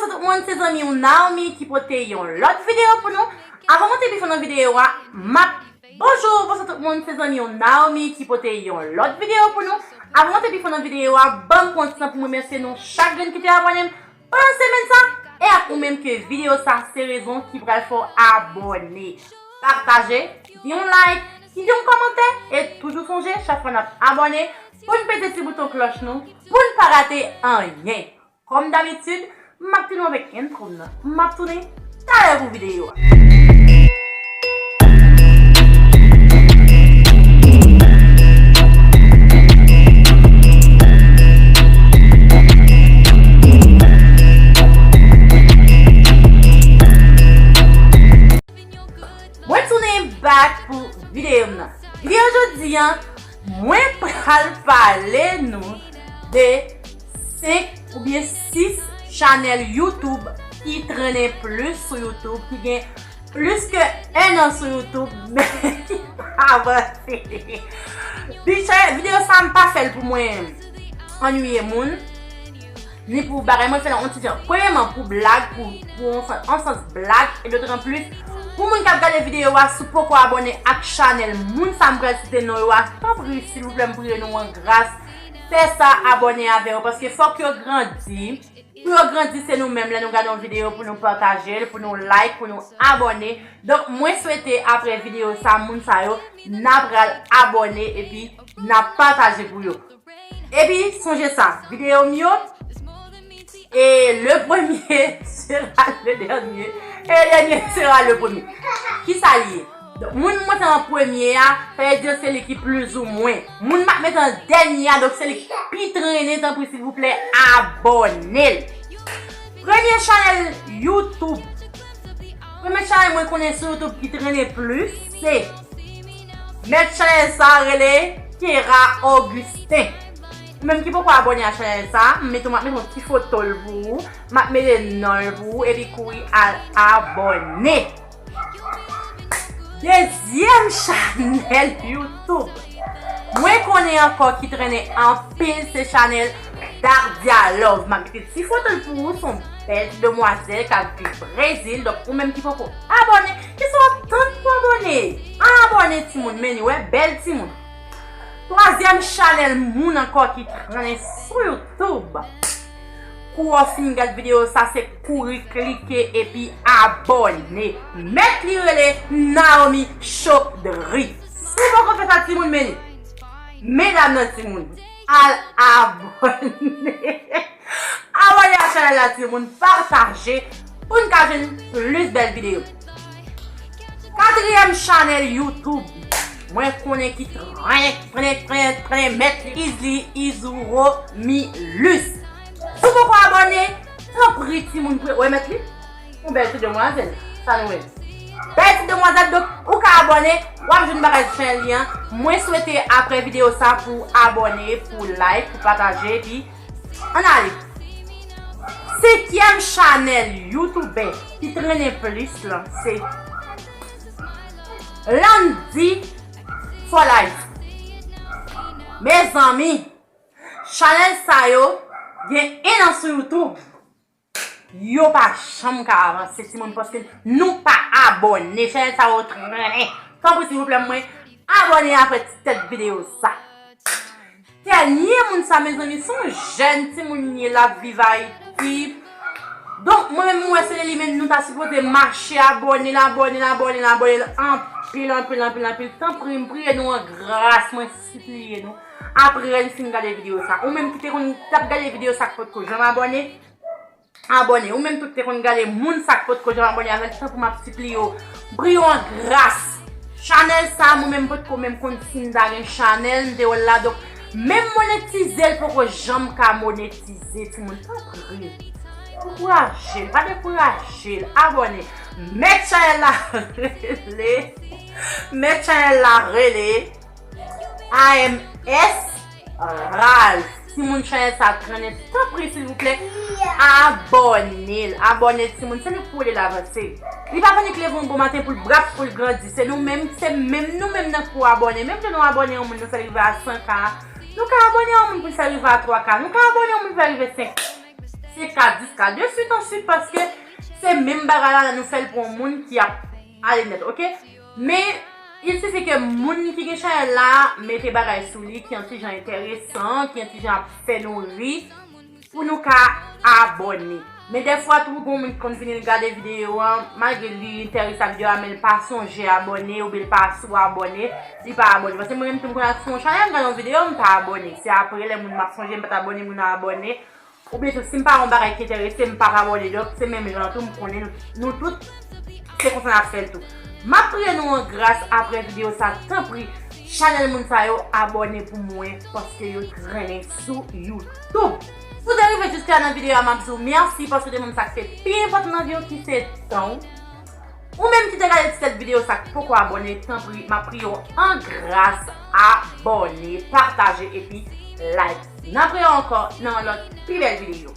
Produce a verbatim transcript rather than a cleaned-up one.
Bonjou tout moun, se zanmi w Naomi ki pote yon lòt videyo pou nou. Avan mwen te pi fon nan videyo a, m ap Bonjou, bonjou tout moun, se zanmi w Naomi ki pote yon lòt videyo pou nou. Avan mwen te pi fon nan videyo a, ban m pran ti tan pou m remèsye nou chak grenn ki te abòne m pandan semèn sa, e ak ou menm ke videyo sa se rezon ki pral fè w abòne, pataje, kite yon like, kite yon kòmantè, e toujou sonje, chak fwa n ap abòne, pou n pete ti bouton klòch nou, pou n pa rate anyen. Kòm dabitid, m ap tounen avèk entwo m nan. M ap tounen talè pou videyo a. Mwen tounen back pou videyo m nan. Videyo jodi a, mwen pral pale nou de senk oubyen sis chanèl YouTube ki trennen plis sou YouTube, ki gen plis ke en an sou YouTube, men ki pa vanse. Videyo sa, m pa fè l pou mwen annuiye moun, ni pou bagay, mwen fè l yon ti jan. Premyèman, pou blag, pou, pou yon sans, yon sans blag, e dotanplis, pou moun k ap gade videyo a, si w poko abòne ak chanèl moun sa m pral site non yo a, tanpri, silvouplè, m priye nou an gras, fè sa, abòne avè yo, paske fòk yo grandi. Pou yo grandi, se nou menm, lè nou gade yon videyo, pou nou pataje l, pou nou like, pou nou abòne. Donk, mwen swete, apre videyo sa, moun sa yo, n a pral abòne, epi n a pataje pou yo. Epi, sonje sa, videyo m yo, e le premier sera le dernier, e le dernier sera le premier. Kisa l ye? Donk, moun m mete an premye a, sa vle di se li ki plizoumwen. Moun m ap mete an dènye a, donk se li ki pi trennen, tanpri, silvouplè, abòne l. Premye chanèl YouTube. Premye chanèl mwen konnen sou YouTube ki trennen plis, se mèt chanèl sa rele Kera Augustin. Ou menm ki poko abòne a chanèl sa, m mete, m ap mete yon ti foto l pou ou, m ap mete non l pou ou, epi kouri al abòne. Dezyèm chanèl YouTube mwen konnen ankò ki trennen anpil, se chanèl Dardia Love. M ap mete ti foto l pou ou, se yon bèl ti demwazèl k ap viv Brezil. Donk, ou menm ki poko abòne, keswa w ap tann pou abòne. Abòne, timoun, men li wè bèl timoun. Twazyèm chanèl moun ankò ki trennen sou YouTube. Kou w fin gad videyo sa, se kouri klike epi abòne. Mèt li rele Naomi Chaudry. Si w poko fè sa, timoun, men li. Medam nan, timoun, al abòne. Abòne a chanèl la, timoun, pataje pou n ka jwenn plis bèl videyo. Katriyèm chanèl YouTube mwen konnen ki trennen, trennen, trennen, trennen, mèt li, Isly Izouro Milus. Si w poko abòne, tanpri, timoun, pre-, wè mèt li? Yon bèl ti demwazèl, sa nou wè. Bèl ti demwazèl, donk, ou ka abòne, w ap jwenn bagay sou chanèl li an. Mwen swete apre videyo sa pou w abòne, pou w like, pou w pataje, epi ann ale. Senkyèm chanèl youtubè ki trennen plis lan, se Landy for Life. Mezanmi, chanèl sa yo gen en an sou YouTube. Yo pa janm ka avanse, timoun, paske nou pa abòne. Chanèl sa yo trennen. Tanpri, silvouplè, mwen abòne apre ti tèt videyo sa. Dènye moun sa, mezanmi, se yon jèn timoun li ye, l ap viv Ayiti. Donk, mwen menm, mwen wè se li menm nou ta sipoze mache abòne l, abòne l, abòne l, abòne l anpil, anpil, anpil, anpil. Tanpri, m priye nou an gras, mwen sipliye nou. Apre n fin gade videyo sa. Ou menm ki te konn t ap gade videyo sa k potko janm abòne, abòne. Ou menm tou ki te konn gade moun sa k potko janm abòne avè l, tanpri m ap sipliye w, m priye w an gras. Chanèl sa, mwen menm potko menm konn si m ta gen chanèl, m te wè l la, donk, menm monetize l poko janm ka monetize, timoun, tanpri. Ankouraje l, pa dekouraje l, abòne. Mèt chanèl la rele, mèt chanèl la rele A M S Ralph. Timoun, chanèl sa trennen, tanpri, silvouplè, abòne l, abòne l, timoun, se nou k pou ede l avanse. Li pa fè annik leve yon bon maten pou l brap, pou l grandi, se nou menm, se menm nou menm nan k pou abòne. Menm jan nou abòne yon moun, nou fè l rive a san K, nou ka abòne yon moun pou l fè l rive a twa K, nou ka abòne yon moun pou l fè l rive senk K. senk ka, dis ka de swit an swit, paske se menm bagay la, nou fè l pou yon moun ki ap ale nèt, oke? Men, il sifi ke moun ki gen chanèl la mete bagay sou li ki yon ti jan enteresan, ki yon ti jan ap fè nou ri, pou nou ka abòne. Men dèfwa tou, gon moun ki konn vini l gade videyo an, malgre li enterese ak videyo a, men l pa sonje abòne, oubyen l pa sou abòne, li pa abòne. Paske mwen menm tou, m konn al sou yon chanèl, m gade yon videyo, m pa abòne. Se apre lè moun m ap sonje, m pa t abòne, moun nan abòne. Oubyen tou, si m pa wè yon bagay ki enterese m, m p ap abòne. Donk, se menm jan tou, m konnen nou, nou tout, se konsa n ap fè l tou. M ap priye nou an gras apre videyo sa, tanpri, chanèl moun sa yo, abòne pou mwen, paske yo trennen sou YouTube. Si w te rive jiska nan videyo a, m ap di w mèsi, paske w te ban m sa k te pi enpòtan nan vi w, ki se tan w. Ou menm ki te gade ti tèt videyo sa k poko abòne, tanpri, m ap priye w an gras, abòne, pataje epi like. N ap rewè ankò nan yon lòt pi bèl videyo.